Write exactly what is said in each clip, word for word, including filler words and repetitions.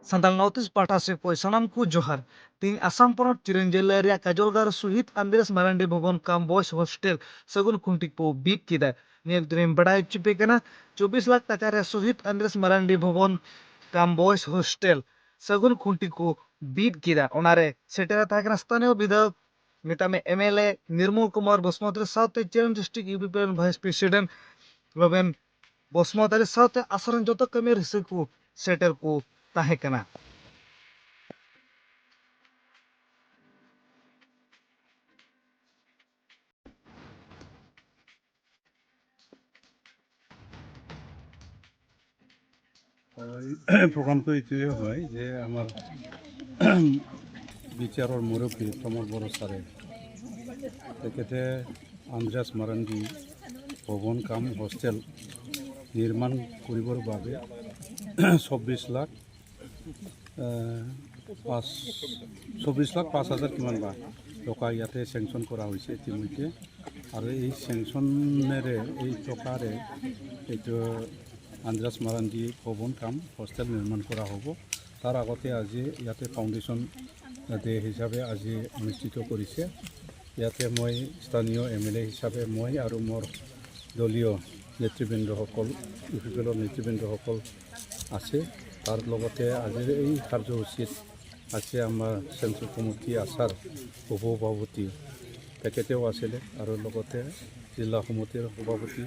Santal north East ᱯᱟᱦᱴᱟ ᱥᱮᱫ ᱠᱷᱚᱱ ᱥᱟᱱᱟᱢ ᱠᱚ ᱡᱚᱦᱟᱨ᱾ ᱛᱮᱦᱮᱧ ᱟᱥᱟᱢ ᱯᱚᱱᱚᱛ ᱪᱤᱨᱚᱱ ᱡᱮᱞᱟ ᱨᱮᱭᱟᱜ ᱠᱟᱡᱚᱞᱜᱟᱲ ᱥᱚᱦᱤᱫ ᱟᱱᱫᱨᱮᱥ ᱢᱟᱨᱟᱱᱰᱤ ᱵᱷᱚᱵᱚᱱ ᱠᱟᱢ ᱵᱚᱭᱮᱥ ᱦᱳᱥᱴᱮᱞ ᱥᱟᱹᱜᱩᱱ ᱠᱷᱩᱱᱴᱤ ᱠᱚ ᱵᱤᱫ ᱠᱮᱫᱟ᱾ ᱱᱤᱭᱟᱹ ᱫᱚᱧ ᱵᱟᱰᱟᱭ ᱦᱚᱪᱚ ᱯᱮ ᱠᱟᱱᱟ, ᱪᱚᱵᱵᱤᱥ ᱞᱟᱠᱷ ᱴᱟᱠᱟ ᱨᱮ ᱥᱚᱦᱤᱫ ᱟᱱᱫᱨᱮᱥ ᱢᱟᱨᱟᱱᱰᱤ ᱵᱷᱚᱵᱚᱱ ᱠᱟᱢ ᱵᱚᱭᱮᱥ ᱦᱳᱥᱴᱮᱞ ᱥᱟᱹᱜᱩᱱ ᱠᱷᱩᱱᱴᱤ ᱠᱚ ᱵᱤᱫ ᱠᱮᱫᱟ᱾ ᱚᱱᱟᱨᱮ ᱥᱮᱴᱮᱨ ᱛᱟᱦᱮᱸ ᱠᱟᱱᱟ ᱥᱛᱷᱟᱱᱤᱭᱚ ᱵᱤᱫᱷᱟᱭᱚᱠ, ᱢᱮᱛᱟᱜ ᱢᱮ M L A Nirmal Kumar Basumatary ᱥᱟᱶᱛᱮ Chirang district U P P L vice president Roben Basumatary ᱥᱟᱶᱛᱮ ᱟᱥᱨᱚᱱ ᱡᱚᱛᱚ ᱠᱟᱹᱢᱤ ᱨᱤᱥᱤ ᱠᱚ ᱥᱮᱴᱮᱨ ᱠᱚ ᱛᱟᱦᱮᱸ ᱠᱟᱱᱟ᱾ হয়, প্ৰগ্ৰামটো এইটোৱে হয় যে আমাৰ বিচাৰৰ মুৰব্বী প্ৰমোদ বড়ো ছাৰে, তেখেতে আন্দ্ৰাছ মাৰাণ্ডী ভৱন কাম হোষ্টেল নিৰ্মাণ কৰিবৰ বাবে চৌব্বিছ লাখ, আহ, পাঁচ, চৌব্বিছ লাখ পাঁচ হাজাৰ কিমান বা টকা ইয়াতে চেংচন কৰা হৈছে ইতিমধ্যে। আৰু এই চেংচনেৰে, এই টকাৰে এইটো আন্দ্ৰাছ মাৰাণ্ডী ভৱন কাম হোষ্টেল নিৰ্মাণ কৰা হ'ব। তাৰ আগতে আজি ইয়াতে ফাউণ্ডেশ্যন ডে হিচাপে আজি অনুষ্ঠিত কৰিছে। ইয়াতে মই স্থানীয় এম এল এ হিচাপে মই আৰু মোৰ দলীয় নেতৃবৃন্দসকল, ইউ পি পি এলৰ নেতৃবৃন্দসকল আছে। তাৰ লগতে আজিৰ এই কাৰ্যসূচীত আছে আমাৰ চেণ্ট্ৰেল কমিটি আছাৰ উপসভাপতি, তেখেতেও আছিলে, আৰু লগতে জিলা সমিতিৰ সভাপতি,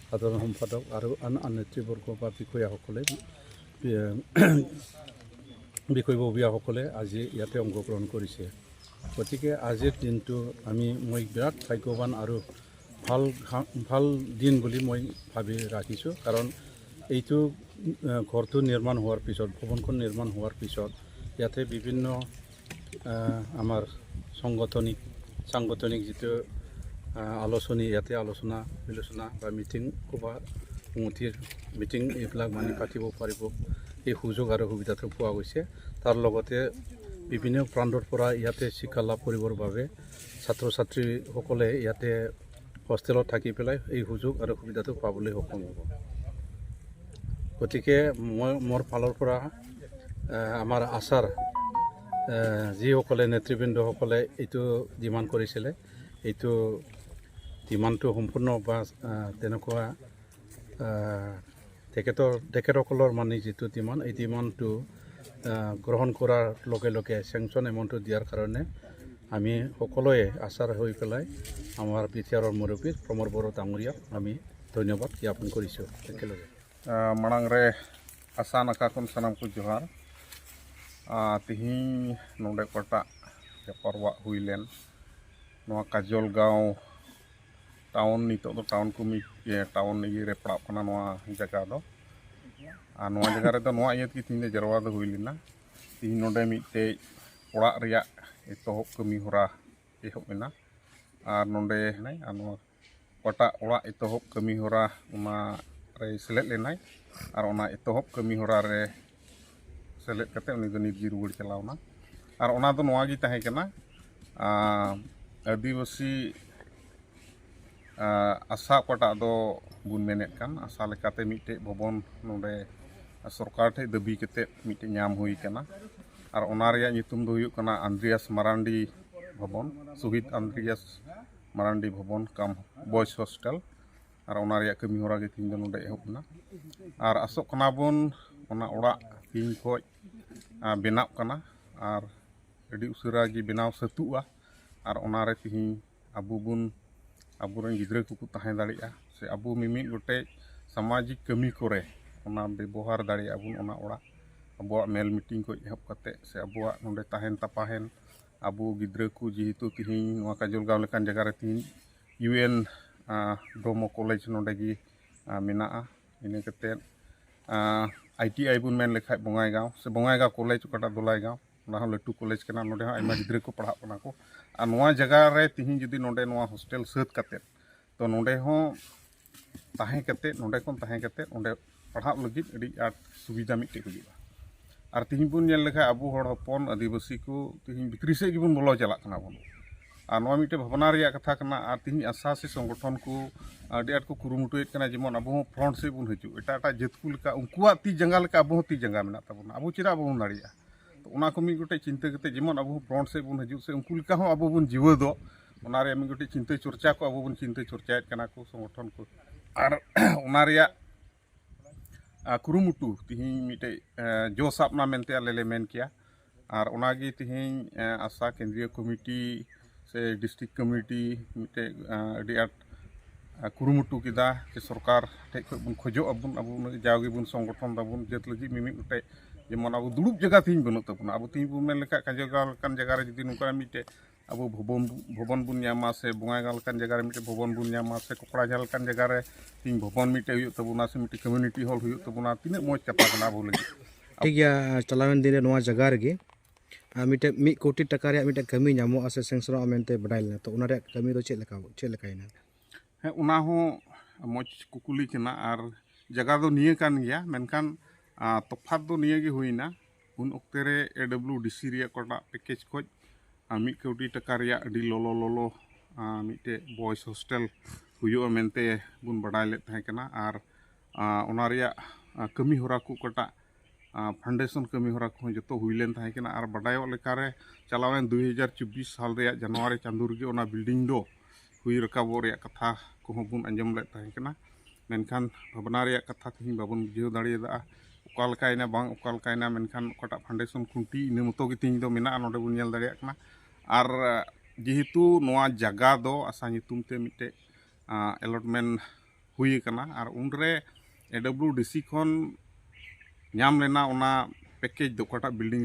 সাধাৰণ সম্পাদক আৰু আন আন নেতৃবৰ্গ বা বিষয়াসকলে, বি-, বিষয়ববীয়াসকলে আজি ইয়াতে অংশগ্ৰহণ কৰিছে। গতিকে আজিৰ দিনটো আমি, মই বিৰাট ভাগ্যৱান আৰু ভাল ঘা-, ভাল দিন বুলি মই ভাবি ৰাখিছোঁ। কাৰণ এইটো, আহ, ঘৰটো নিৰ্মাণ হোৱাৰ পিছত, ভৱনখন নিৰ্মাণ হোৱাৰ পিছত ইয়াতে বিভিন্ন, আহ, আমাৰ সংগঠনিক, সাংগঠনিক যিটো, আহ, আলোচনী, ইয়াতে আলোচনা বিলোচনা বা মিটিং, সভা সমিতিৰ মিটিং এইবিলাক মানে পাতিব পাৰিব, এই সুযোগ আৰু সুবিধাটো পোৱা গৈছে। তাৰ লগতে বিভিন্ন প্ৰান্তৰ পৰা ইয়াতে শিক্ষা লাভ কৰিবৰ বাবে ছাত্ৰ ছাত্ৰীসকলে ইয়াতে হোষ্টেলত থাকি পেলাই এই সুযোগ আৰু সুবিধাটো পাবলৈ সক্ষম হ'ব। গতিকে মই মোৰ ফালৰ পৰা এ, আমাৰ আছাৰ, এ, যিসকলে নেতৃবৃন্দসকলে এইটো ডিমাণ্ড কৰিছিলে, এইটো ডিমাণ্ডটো সম্পূৰ্ণ বা, এ, তেনেকুৱা, এ, তেখেতৰ, তেখেতসকলৰ মানে যিটো ডিমাণ্ড, এই ডিমাণ্ডটো, এ, গ্ৰহণ কৰাৰ লগে লগে চেংচন এমাউণ্টটো দিয়াৰ কাৰণে আমি সকলোৱে আছাৰ হৈ পেলাই আমাৰ বি টি আৰৰ মুৰব্বী প্ৰমোদ বড়ো ডাঙৰীয়াক আমি ধন্যবাদ জ্ঞাপন কৰিছোঁ একেলগে। ᱢᱟᱲᱟᱝ ᱨᱮ ᱟᱥᱟ ᱱᱟᱠᱷᱟ ᱠᱷᱚᱱ ᱥᱟᱱᱟᱢ ᱠᱚ ᱡᱚᱦᱟᱨ᱾ ᱟᱨ ᱛᱮᱦᱮᱧ ᱱᱚᱰᱮ ᱚᱠᱟᱴᱟᱜ ᱡᱟᱯᱟᱨᱣᱟᱜ ᱦᱩᱭ ᱞᱮᱱ, ᱱᱚᱣᱟ ᱠᱟᱡᱚᱞ ᱜᱟᱶ ᱴᱟᱣᱩᱱ, ᱱᱤᱛᱚᱜ ᱫᱚ ᱴᱟᱣᱩᱱ ᱠᱚᱢᱤ-, ᱤᱭᱟᱹ, ᱴᱟᱣᱩᱱ ᱤᱭᱟᱹ ᱨᱮ ᱯᱟᱲᱟᱜ ᱠᱟᱱᱟ ᱱᱚᱣᱟ ᱡᱟᱭᱜᱟ ᱫᱚ᱾ ᱟᱨ ᱱᱚᱣᱟ ᱡᱟᱭᱜᱟ ᱨᱮᱫᱚ ᱱᱚᱣᱟ ᱤᱭᱟᱹ ᱛᱮᱜᱮ ᱛᱮᱦᱮᱧ ᱫᱚ ᱡᱟᱨᱣᱟ ᱫᱚ ᱦᱩᱭ ᱞᱮᱱᱟ᱾ ᱛᱮᱦᱮᱧ ᱱᱚᱰᱮ ᱢᱤᱫᱴᱮᱡ ᱚᱲᱟᱜ ᱨᱮᱭᱟᱜ ᱮᱛᱚᱦᱚᱵ ᱠᱟᱹᱢᱤ ᱦᱚᱨᱟ ᱮᱦᱚᱵ ᱮᱱᱟ᱾ ᱟᱨ ᱱᱚᱰᱮ ᱦᱮᱱᱟᱭ, ᱟᱨ ᱱᱚᱣᱟ ᱚᱠᱟᱴᱟᱜ ᱚᱲᱟᱜ ᱮᱛᱚᱦᱚᱵ ᱠᱟᱹᱢᱤ ᱦᱚᱨᱟ, ᱚᱱᱟ ᱨᱮᱭ ᱥᱮᱞᱮᱫ ᱞᱮᱱᱟᱭ᱾ ᱟᱨ ᱚᱱᱟ ᱮᱛᱚᱦᱚᱵ ᱠᱟᱹᱢᱤ ᱦᱚᱨᱟ ᱨᱮ ᱥᱮᱞᱮᱫ ᱠᱟᱛᱮ ᱩᱱᱤ ᱫᱚ ᱱᱤᱛ ᱜᱮ ᱨᱩᱣᱟᱹᱲ ᱪᱟᱞᱟᱣ ᱮᱱᱟ᱾ ᱟᱨ ᱚᱱᱟ ᱫᱚ ᱱᱚᱣᱟ ᱜᱮ ᱛᱟᱦᱮᱸ ᱠᱟᱱᱟ, ᱟᱸ, ᱟᱹᱫᱤᱵᱟᱹᱥᱤ, ᱟᱸ, ᱟᱥᱟ ᱚᱠᱟᱴᱟᱜ ᱫᱚ ᱵᱚᱱ ᱢᱮᱱᱮᱫ ᱠᱟᱱ, ᱟᱥᱟ ᱞᱮᱠᱟᱛᱮ ᱢᱤᱫᱴᱮᱡ ᱵᱷᱚᱵᱚᱱ ᱱᱚᱰᱮ ᱥᱚᱨᱠᱟᱨ ᱴᱷᱮᱡ ᱫᱟᱹᱵᱤ ᱠᱟᱛᱮ ᱢᱤᱫᱴᱮᱡ ᱧᱟᱢ ᱦᱩᱭ ᱠᱟᱱᱟ᱾ ᱟᱨ ᱚᱱᱟ ᱨᱮᱭᱟᱜ ᱧᱩᱛᱩᱢ ᱫᱚ ᱦᱩᱭᱩᱜ ᱠᱟᱱᱟ ᱟᱱᱫᱨᱤᱭᱟᱥ ᱢᱟᱨᱟᱱᱰᱤ ᱵᱷᱚᱵᱚᱱ, ᱥᱚᱦᱤᱫ ᱟᱱᱫᱨᱤᱭᱟᱥ ᱢᱟᱨᱟᱱᱰᱤ ᱵᱷᱚᱵᱚᱱ ᱠᱟᱢ ᱵᱚᱭᱮᱥ ᱦᱳᱥᱴᱮᱞ᱾ ᱟᱨ ᱚᱱᱟ ᱨᱮᱭᱟᱜ ᱠᱟᱹᱢᱤ ᱦᱚᱨᱟ ᱜᱮ ᱛᱮᱦᱮᱧ ᱫᱚ ᱱᱚᱰᱮ ᱮᱦᱚᱵ ᱮᱱᱟ᱾ ᱟᱨ ᱟᱥᱚᱜ ᱠᱟᱱᱟ ᱵᱚᱱ ᱚᱱᱟ ᱚᱲᱟᱜ ᱛᱮᱦᱮᱧ ᱠᱷᱚᱡ, ᱟ, ᱵᱮᱱᱟᱜ ᱠᱟᱱᱟ᱾ ᱟᱨ ᱟᱹᱰᱤ ᱩᱥᱟᱹᱨᱟ ᱜᱮ ᱵᱮᱱᱟᱣ ᱥᱟᱹᱛᱩᱜᱼᱟ᱾ ᱟᱨ ᱚᱱᱟᱨᱮ ᱛᱮᱦᱮᱧ ᱟᱵᱚ ᱵᱚᱱ, ᱟᱵᱚᱨᱮᱱ ᱜᱤᱫᱽᱨᱟᱹ ᱠᱚᱠᱚ ᱛᱟᱦᱮᱸ ᱫᱟᱲᱮᱭᱟᱜᱼᱟ, ᱥᱮ ᱟᱵᱚ ᱢᱤᱢᱤᱫ ᱜᱚᱴᱮᱡ ᱥᱟᱢᱟᱡᱤᱠ ᱠᱟᱹᱢᱤ ᱠᱚᱨᱮ ᱚᱱᱟ ᱵᱮᱵᱚᱦᱟᱨ ᱫᱟᱲᱮᱭᱟᱜᱼᱟ ᱵᱚᱱ ᱚᱱᱟ ᱚᱲᱟᱜ᱾ ᱟᱵᱚᱣᱟᱜ ᱢᱮᱞ ᱢᱤᱴᱤᱝ ᱠᱷᱚᱡ ᱮᱦᱚᱵ ᱠᱟᱛᱮ ᱥᱮ ᱟᱵᱚᱣᱟᱜ ᱱᱚᱰᱮ ᱛᱟᱦᱮᱱ ᱛᱟᱯᱟᱦᱮᱱ, ᱟᱵᱚ ᱜᱤᱫᱽᱨᱟᱹ ᱠᱚ ᱡᱮᱦᱮᱛᱩ ᱛᱮᱦᱮᱧ ᱱᱚᱣᱟ ᱠᱟᱡᱚᱞᱜᱟᱸᱣ ᱞᱮᱠᱟᱱ ᱡᱟᱭᱜᱟ ᱨᱮ ᱛᱮᱦᱮᱧ ᱤᱭᱩ ᱮᱱ, ᱟ, ᱰᱨᱚᱢᱳ ᱠᱚᱞᱮᱡᱽ ᱱᱚᱰᱮ ᱜᱮ, ᱟ, ᱢᱮᱱᱟᱜᱼᱟ᱾ ᱤᱱᱟᱹ ᱠᱟᱛᱮᱫ, ᱟ, ᱟᱭ ᱴᱤ ᱟᱭ ᱵᱚᱱ ᱢᱮᱱ ᱞᱮᱠᱷᱟᱡ ᱵᱚᱸᱜᱟᱭᱜᱟᱸᱣ, ᱥᱮ ᱵᱚᱸᱜᱟᱭᱜᱟᱸᱣ ᱠᱚᱞᱮᱡᱽ, ᱚᱠᱟᱴᱟᱜ ᱫᱚᱞᱟᱭᱜᱟᱸᱣ, ᱚᱱᱟ ᱦᱚᱸ ᱞᱟᱹᱴᱩ ᱠᱚᱞᱮᱡᱽ ᱠᱟᱱᱟ᱾ ᱱᱚᱰᱮ ᱦᱚᱸ ᱟᱭᱢᱟ ᱜᱤᱫᱽᱨᱟᱹ ᱠᱚ ᱯᱟᱲᱦᱟᱜ ᱠᱟᱱᱟ ᱠᱚ᱾ ᱟᱨ ᱱᱚᱣᱟ ᱡᱟᱭᱜᱟ ᱨᱮ ᱛᱤᱦᱤᱧ ᱡᱩᱫᱤ ᱱᱚᱰᱮ ᱱᱚᱣᱟ ᱦᱳᱥᱴᱮᱞ ᱥᱟᱹᱛ ᱠᱟᱛᱮᱫ, ᱛᱚ ᱱᱚᱰᱮ ᱦᱚᱸ ᱛᱟᱦᱮᱸ ᱠᱟᱛᱮᱫ, ᱱᱚᱰᱮ ᱠᱷᱚᱱ ᱛᱟᱦᱮᱸ ᱠᱟᱛᱮᱫ ᱚᱸᱰᱮ ᱯᱟᱲᱦᱟᱜ ᱞᱟᱹᱜᱤᱫ ᱟᱹᱰᱤ ᱟᱸᱴ ᱥᱩᱵᱤᱫᱷᱟ ᱢᱤᱫᱴᱮᱡ ᱦᱩᱭᱩᱜᱼᱟ᱾ ᱟᱨ ᱛᱤᱦᱤᱧ ᱵᱚᱱ ᱧᱮᱞ ᱞᱮᱠᱷᱟᱡ ᱟᱵᱚ ᱦᱚᱲ ᱦᱚᱯᱚᱱ ᱟᱹᱫᱤᱵᱟᱹᱥᱤ ᱠᱚ ᱛᱤᱦᱤᱧ ᱵᱷᱤᱛᱨᱤ ᱥᱮᱫ ᱜᱮᱵᱚᱱ ᱵᱚᱞᱚ ᱪᱟᱞᱟᱜ ᱠᱟᱱᱟ ᱵᱚᱱ᱾ ᱟᱨ ᱱᱚᱣᱟ ᱢᱤᱫᱴᱮᱱ ᱵᱷᱟᱵᱽᱱᱟ ᱨᱮᱭᱟᱜ ᱠᱟᱛᱷᱟ ᱠᱟᱱᱟ᱾ ᱟᱨ ᱛᱤᱦᱤᱧ ᱟᱥᱟ ᱥᱮ ᱥᱚᱝᱜᱚᱴᱷᱚᱱ ᱠᱚ ᱟᱹᱰᱤ ᱟᱸᱴ ᱠᱚ ᱠᱩᱨᱩᱢᱩᱴᱩᱭᱮᱫ ᱠᱟᱱᱟ, ᱡᱮᱢᱚᱱ ᱟᱵᱚ ᱦᱚᱸ ᱯᱷᱨᱚᱱᱴ ᱥᱮᱫ ᱵᱚᱱ ᱦᱤᱡᱩᱜ, ᱮᱴᱟᱜ ᱮᱴᱟᱜ ᱡᱟᱹᱛ ᱠᱚ ᱞᱮᱠᱟ ᱩᱱᱠᱩᱣᱟᱜ ᱛᱤ ᱡᱟᱸᱜᱟ ᱞᱮᱠᱟ ᱟᱵᱚ ᱦᱚᱸ ᱛᱤ ᱡᱟᱸᱜᱟ ᱢᱮᱱᱟᱜ ᱛᱟᱵᱚᱱᱟ, ᱟᱵᱚ ᱪᱮᱫᱟᱜ ᱵᱟᱵᱚᱱ ᱫᱟᱲᱮᱭᱟᱜᱼᱟ? ᱛᱚ, ᱚᱱᱟ ᱠᱚ ᱢᱤᱫ ᱜᱚᱴᱮᱡ ᱪᱤᱱᱛᱟᱹ ᱠᱟᱛᱮ ᱡᱮᱢᱚᱱ ᱟᱵᱚ ᱦᱚᱸ ᱯᱷᱨᱚᱱᱴ ᱥᱮᱫ ᱵᱚᱱ ᱦᱤᱡᱩᱜ ᱥᱮ ᱩᱱᱠᱩ ᱞᱮᱠᱟ ᱦᱚᱸ ᱟᱵᱚ ᱵᱚᱱ ᱡᱤᱣᱮᱫᱚᱜ, ᱚᱱᱟ ᱨᱮᱭᱟᱜ ᱢᱤᱫ ᱜᱚᱴᱮᱡ ᱪᱤᱱᱛᱟᱹ ᱪᱚᱨᱪᱟ ᱠᱚ ᱟᱵᱚ ᱵᱚᱱ ᱪᱤᱱᱛᱟᱹ ᱪᱚᱨᱪᱟᱭᱮᱫ ᱠᱟᱱᱟ ᱠᱚ ᱥᱚᱝᱜᱚᱴᱷᱚᱱ ᱠᱚ᱾ ᱟᱨ ᱚᱱᱟ ᱨᱮᱭᱟᱜ ᱟᱨ ᱠᱩᱨᱩᱢᱩᱴᱩ ᱛᱮᱦᱮᱧ ᱢᱤᱫᱴᱮᱡ, ᱮ, ᱡᱚ ᱥᱟᱵ ᱮᱱᱟ ᱢᱮᱱᱛᱮ ᱟᱞᱮ ᱞᱮ ᱢᱮᱱ ᱠᱮᱭᱟ᱾ ᱟᱨ ᱚᱱᱟᱜᱮ ᱛᱮᱦᱮᱧ, ᱮ, ᱟᱥᱟ ᱠᱮᱱᱫᱨᱤᱭᱚ ᱠᱚᱢᱤᱴᱤ ᱥᱮ ᱰᱤᱥᱴᱨᱤᱠᱴ ᱠᱚᱢᱤᱴᱤ ᱢᱤᱫᱴᱮᱡ, ᱮ, ᱟᱹᱰᱤ ᱟᱸᱴ, ᱮ, ᱠᱩᱨᱩᱢᱩᱴᱩ ᱠᱮᱫᱟ ᱡᱮ ᱥᱚᱨᱠᱟᱨ ᱴᱷᱮᱡ ᱠᱷᱚᱡ ᱵᱚᱱ ᱠᱷᱚᱡᱚᱜ ᱟᱵᱚᱱ, ᱟᱵᱚ ᱩᱱᱟᱹᱜ ᱡᱟᱣᱜᱮ ᱵᱚᱱ ᱥᱚᱝᱜᱚᱴᱷᱚᱱ ᱫᱟᱵᱚᱱ ᱡᱟᱹᱛ ᱞᱟᱹᱜᱤᱫ ᱢᱤᱢᱤᱫ ᱜᱚᱴᱮᱡ, ᱡᱮᱢᱚᱱ ᱟᱵᱚ ᱫᱩᱲᱩᱵ ᱡᱟᱭᱜᱟ ᱛᱮᱦᱮᱧ ᱵᱟᱹᱱᱩᱜ ᱛᱟᱵᱚᱱᱟ᱾ ᱟᱵᱚ ᱛᱮᱦᱮᱧ ᱵᱚᱱ ᱢᱮᱱ ᱞᱮᱠᱷᱟᱡ ᱠᱟᱡᱚᱜᱟᱸᱣ ᱞᱮᱠᱟᱱ ᱡᱟᱭᱜᱟ ᱨᱮ ᱡᱩᱫᱤ ᱱᱚᱝᱠᱟᱱᱟᱜ ᱢᱤᱫᱴᱮᱡ ᱟᱵᱚ ᱵᱷᱚᱵᱚᱱ, ᱵᱷᱚᱵᱚᱱ ᱵᱚᱱ ᱧᱟᱢᱟ ᱥᱮ ᱵᱚᱸᱜᱟᱭᱜᱟᱸᱣ ᱞᱮᱠᱟᱱ ᱡᱟᱭᱜᱟ ᱨᱮ ᱢᱤᱫᱴᱮᱡ ᱵᱷᱚᱵᱚᱱ ᱵᱚᱱ ᱧᱟᱢᱟ ᱥᱮ ᱠᱚᱠᱲᱟᱡᱷᱟᱲ ᱞᱮᱠᱟᱱ ᱡᱟᱭᱜᱟ ᱨᱮ ᱛᱮᱦᱮᱧ ᱵᱷᱚᱵᱚᱱ ᱢᱤᱫᱴᱮᱡ ᱦᱩᱭᱩᱜ ᱛᱟᱵᱚᱱᱟ ᱥᱮ ᱢᱤᱫᱴᱮᱡ ᱠᱚᱢᱤᱭᱩᱱᱤᱴᱤ ᱦᱚᱞ ᱦᱩᱭᱩᱜ ᱛᱟᱵᱚᱱᱟ, ᱛᱤᱱᱟᱹᱜ ᱢᱚᱡᱽ ᱠᱟᱛᱷᱟ ᱠᱟᱱᱟ ᱟᱵᱚ ᱞᱟᱹᱜᱤᱫ᱾ ᱴᱷᱤᱠ ᱜᱮᱭᱟ, ᱪᱟᱞᱟᱣᱮᱱ ᱫᱤᱱ ᱨᱮ ᱱᱚᱣᱟ ᱡᱟᱭᱜᱟ ᱨᱮᱜᱮ ᱟᱨ ᱢᱤᱫᱴᱮᱡ ᱢᱤᱫ ᱠᱳᱴᱤ ᱴᱟᱠᱟ ᱨᱮᱭᱟᱜ ᱢᱤᱫᱴᱮᱡ ᱠᱟᱹᱢᱤ ᱧᱟᱢᱚᱜᱼᱟ ᱥᱮ ᱥᱮᱝᱥᱚᱱᱚᱜᱼᱟ ᱢᱮᱱᱛᱮ ᱵᱟᱰᱟᱭ ᱞᱮᱱᱟ, ᱛᱚ ᱚᱱᱟ ᱨᱮᱭᱟᱜ ᱠᱟᱹᱢᱤ ᱫᱚ ᱪᱮᱫ ᱞᱮᱠᱟ, ᱪᱮᱫ ᱞᱮᱠᱟᱭᱮᱱᱟ? ᱦᱮᱸ, ᱚᱱᱟ ᱦᱚᱸ ᱢᱚᱡᱽ ᱠᱩᱠᱞᱤ ᱠᱟᱱᱟ᱾ ᱟᱨ ᱡᱟᱭᱜᱟ ᱫᱚ ᱱᱤᱭᱟᱹ ᱠᱟᱱ ᱜᱮᱭᱟ, ᱢᱮᱱᱠᱷᱟᱱ, ᱟ, ᱛᱚᱯᱷᱟᱛ ᱫᱚ ᱱᱤᱭᱟᱹ ᱜᱮ ᱦᱩᱭᱱᱟ, ᱩᱱ ᱚᱠᱛᱮ ᱨᱮ ᱮ ᱰᱟᱵᱽᱞᱤᱭᱩ ᱰᱤ ᱥᱤ ᱨᱮᱭᱟᱜ ᱚᱠᱟᱴᱟᱜ ᱯᱮᱠᱮᱡᱽ ᱠᱷᱚᱡ, ᱟ, ᱢᱤᱫ ᱠᱳᱴᱤ ᱴᱟᱠᱟ ᱨᱮᱭᱟᱜ ᱟᱹᱰᱤ ᱞᱚᱞᱚ ᱞᱚᱞᱚ, ᱟ, ᱢᱤᱫᱴᱮᱡ ᱵᱚᱭᱮᱥ ᱦᱳᱥᱴᱮᱞ ᱦᱩᱭᱩᱜᱼᱟ ᱢᱮᱱᱛᱮ ᱵᱚᱱ ᱵᱟᱰᱟᱭ ᱞᱮᱫ ᱛᱟᱦᱮᱸ ᱠᱟᱱᱟ᱾ ᱟᱨ, ᱟ, ᱚᱱᱟ ᱨᱮᱭᱟᱜ, ᱟ, ᱠᱟᱹᱢᱤ ᱦᱚᱨᱟ ᱠᱚ ᱚᱠᱟᱴᱟᱜ, ᱟ, ᱯᱷᱟᱣᱩᱱᱰᱮᱥᱚᱱ ᱠᱟᱹᱢᱤ ᱦᱚᱨᱟ ᱠᱚᱦᱚᱸ ᱡᱚᱛᱚ ᱦᱩᱭ ᱞᱮᱱ ᱛᱟᱦᱮᱸ ᱠᱟᱱᱟ᱾ ᱟᱨ ᱵᱟᱰᱟᱭᱚᱜ ᱞᱮᱠᱟᱨᱮ ᱪᱟᱞᱟᱣᱮᱱ ᱫᱩᱭ ᱦᱟᱡᱟᱨ ᱪᱚᱵᱵᱤᱥ ᱥᱟᱞ ᱨᱮᱭᱟᱜ ᱡᱟᱱᱩᱣᱟᱨᱤ ᱪᱟᱸᱫᱳ ᱨᱮᱜᱮ ᱚᱱᱟ ᱵᱤᱞᱰᱤᱝ ᱫᱚ ᱦᱩᱭ ᱨᱟᱠᱟᱵᱚᱜ ᱨᱮᱭᱟᱜ ᱠᱟᱛᱷᱟ ᱠᱚᱦᱚᱸ ᱵᱚᱱ ᱟᱸᱡᱚᱢ ᱞᱮᱫ ᱛᱟᱦᱮᱸ ᱠᱟᱱᱟ᱾ ᱢᱮᱱᱠᱷᱟᱱ ᱵᱷᱟᱵᱽᱱᱟ ᱨᱮᱭᱟᱜ ᱠᱟᱛᱷᱟ ᱛᱮᱦᱮᱧ ᱵᱟᱵᱚᱱ ᱵᱩᱡᱷᱟᱹᱣ ᱫᱟᱲᱮᱭᱟᱫᱟ ᱚᱠᱟ ᱞᱮᱠᱟᱭᱮᱱᱟ, ᱵᱟᱝ ᱚᱠᱟ ᱞᱮᱠᱟᱭᱮᱱᱟ, ᱢᱮᱱᱠᱷᱟᱱ ᱚᱠᱟᱴᱟᱜ ᱯᱷᱟᱣᱩᱱᱰᱮᱥᱚᱱ ᱠᱷᱩᱱᱴᱤ ᱤᱱᱟᱹ ᱢᱚᱛᱚ ᱜᱮ ᱛᱮᱦᱮᱧ ᱫᱚ ᱢᱮᱱᱟᱜᱼᱟ, ᱱᱚᱰᱮ ᱵᱚᱱ ᱧᱮᱞ ᱫᱟᱲᱮᱭᱟᱜ ᱠᱟᱱᱟ᱾ ᱟᱨ ᱡᱮᱦᱮᱛᱩ ᱱᱚᱣᱟ ᱡᱟᱭᱜᱟ ᱫᱚ ᱟᱥᱟ ᱧᱩᱛᱩᱢ ᱛᱮ ᱢᱤᱫᱴᱮᱡ, ᱟ, ᱮᱞᱚᱴᱢᱮᱱᱴ ᱦᱩᱭ ᱟᱠᱟᱱᱟ, ᱟᱨ ᱩᱱᱨᱮ ᱮ ᱰᱟᱵᱽᱞᱤᱭᱩ ᱰᱤ ᱥᱤ ᱠᱷᱚᱱ ᱧᱟᱢ ᱞᱮᱱᱟ ᱚᱱᱟ ᱯᱮᱠᱮᱡᱽ ᱫᱚ, ᱚᱠᱟᱴᱟᱜ ᱵᱤᱞᱰᱤᱝ